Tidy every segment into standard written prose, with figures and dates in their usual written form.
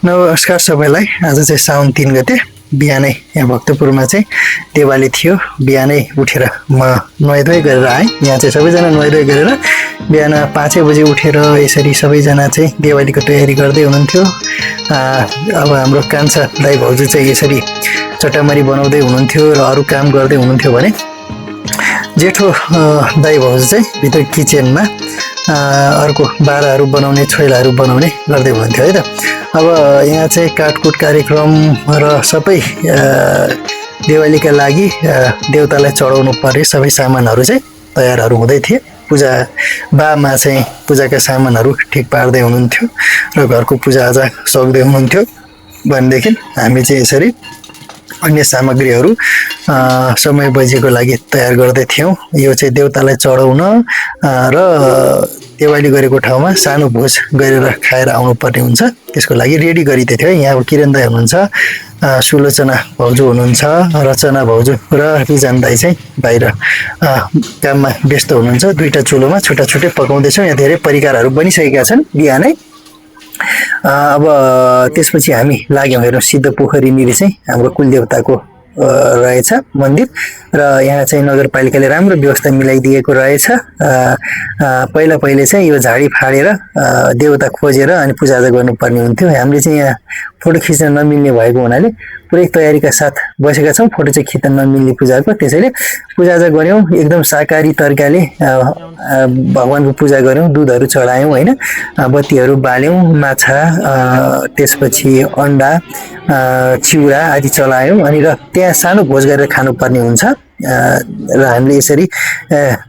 नमस्कार सबैलाई। आज चाहिँ साउन 3 गते बिहानै यहाँ भक्तपुरमा चाहिँ देवाली थियो। बिहानै उठेर म नुहाइधुवाइ गरेर आएँ। यहाँ चाहिँ सबैजना नुहाइधुवाइ गरेर बिहान 5 बजे उठेर यसरी सबैजना चाहिँ देवालीको तयारी गर्दै हुनुहुन्थ्यो। अब हाम्रो कान्छा दाइ भाउजू चाहिँ यसरी चटामरी बनाउँदै हुनुहुन्थ्यो र अरू काम गर्दै हुनुहुन्थ्यो भने जेठो दाइ भाउजू चाहिँ भित्र किचनमा अर्को बाराहरू बनाउने छोइलाहरू बनाउने गर्दै हुनुहुन्थ्यो है त। अब यहाँ चाहिँ काटकुट कार्यक्रम र सबै देवालीका लागि देवतालाई चढाउनु पर्ने सबै सामानहरू चाहिँ तयारहरू हुँदै थिए। पूजा बामा चाहिँ पूजाका सामानहरू ठिक पार्दै हुनुहुन्थ्यो र घरको पूजाआजा सक्दै हुनुहुन्थ्यो भनेदेखि हामी चाहिँ यसरी अन्य सामग्रीहरू समय बजेको लागि तयार गर्दै थियौँ। यो चाहिँ देवतालाई चढाउन र देवाली गरेको ठाउँमा सानो भोज गरेर खाएर आउनुपर्ने हुन्छ, त्यसको लागि रेडी गरिदिएको थियो। यहाँ अब किरण दाई हुनुहुन्छ, सुलोचना भाउजू हुनुहुन्छ, रचना भाउजू र रिजान दाई चाहिँ बाहिर काममा व्यस्त हुनुहुन्छ। दुईवटा चुलोमा छुट्टा छुट्टै पकाउँदैछौँ। यहाँ धेरै परिकारहरू बनिसकेका छन् बिहानै। अब त्यसपछि हामी लाग्यौँ हेरौँ सिद्ध पोखरीनिर चाहिँ हाम्रो कुलदेवताको रहेछ मन्दिर र यहाँ चाहिँ नगरपालिकाले राम्रो व्यवस्था मिलाइदिएको रहेछ। पहिला चाहिँ यो झाडी फाडेर देवता खोजेर अनि पूजाआजा गर्नुपर्ने हुन्थ्यो। हामीले चाहिँ यहाँ फोटो खिच्न नमिल्ने भएको हुनाले पुरै तयारीका साथ बसेका छौँ। फोटो चाहिँ खिच्न नमिल्ने पूजाको, त्यसैले पूजाआजा गऱ्यौँ एकदम शाकाहारी तरिकाले भगवानको पूजा गऱ्यौँ। दुधहरू चढायौँ होइन, बत्तीहरू बाल्यौँ, माछा त्यसपछि अन्डा चिउरा आदि चलायौँ अनि र त्यहाँ सानो भोज गरेर खानुपर्ने हुन्छ। र हामीले यसरी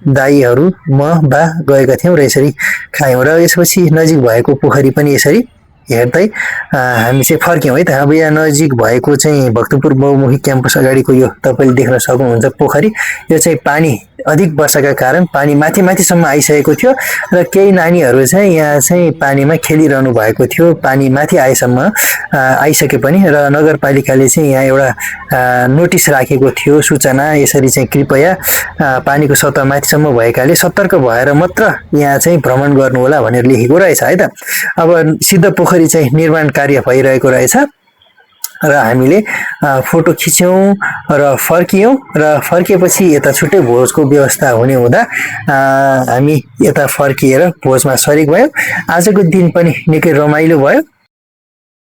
दाईहरू म बा गएका थियौँ र यसरी खायौँ र यसपछि नजिक भएको पोखरी पनि यसरी हेर्दै हामी चाहिँ फर्क्यौँ है त। अब यहाँ नजिक भएको चाहिँ भक्तपुर बहुमुखी क्याम्पस अगाडिको यो तपाईँले देख्न सक्नुहुन्छ पोखरी। यो चाहिँ पानी अधिक वर्षाका कारण पानी माथि माथिसम्म आइसकेको थियो र केही नानीहरू चाहिँ यहाँ चाहिँ पानीमा खेलिरहनु भएको थियो। पानी माथि आएसम्म आइसके पनि र नगरपालिकाले चाहिँ यहाँ एउटा नोटिस राखेको थियो, सूचना, यसरी चाहिँ कृपया पानीको सतह माथिसम्म भएकाले सतर्क भएर मात्र यहाँ चाहिँ भ्रमण गर्नु होला भनेर लेखेको रहेछ है त। अब सिद्ध पोखरी चाहिँ निर्माण कार्य भइरहेको रहेछ र हामीले फोटो खिच्यौँ र फर्कियौँ र फर्किएपछि यता छुट्टै भोजको व्यवस्था हुने हुँदा हामी यता फर्किएर भोजमा सरिक भयौँ। आजको दिन पनि निकै रमाइलो भयो